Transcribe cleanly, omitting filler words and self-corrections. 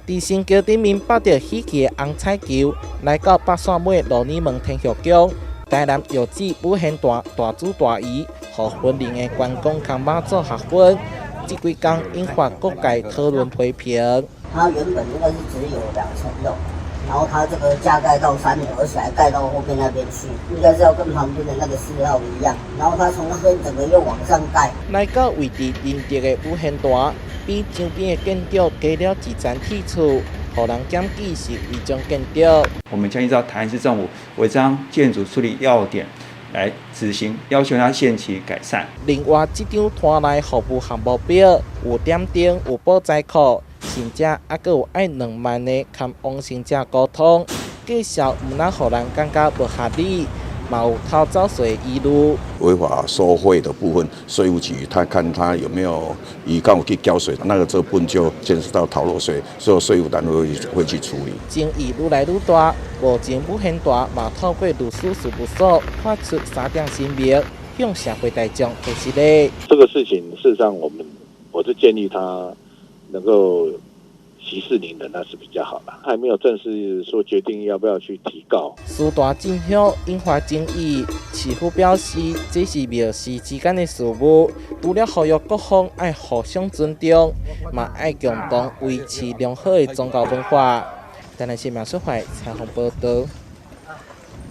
佇新橋頂面綁著喜氣的紅彩球，來到北線尾羅爾門天后宮，台南藥子武賢壇大祖大儀，予雲林的關公崁媽祖合婚。這幾工引發各界討論批評。它原本應該是只有2層樓，然後它這個加蓋到3樓，而且還蓋到後面那邊去，應該是要跟旁邊的那個寺廟一樣。然後它從那邊整個又往上蓋。來到位佇仁德的武賢壇，比周邊的建築加了一層鐵厝，予人檢舉是違章建築。我們將依照台南市政府違章建築處理要點來執行，要求他限期改善。另外，這張攤內服務項目表有點燈、有寶材庫，甚至猶閣有愛2萬的含王姓者溝通，價數毋但予人感覺無合理，嘛有偷走稅疑慮。違法收費的部分，稅務局他看他有沒有預告去繳稅，那個這部分就牽涉到逃漏稅，所以稅務單位會去處理。爭議愈來愈大，目前武賢壇嘛透過律師事務所發出三點聲明，向社會大眾提示咧。這個事情事實上，我是建議他能夠息事寧人，那是比較好啦。還沒有正式說決定要不要去提告。師大進香引發爭議，市府表示這是廟寺之間的事務，除了呼籲各方愛互相尊重，嘛愛共同維持良好的宗教文化。台南新聞蘇懷採訪報道。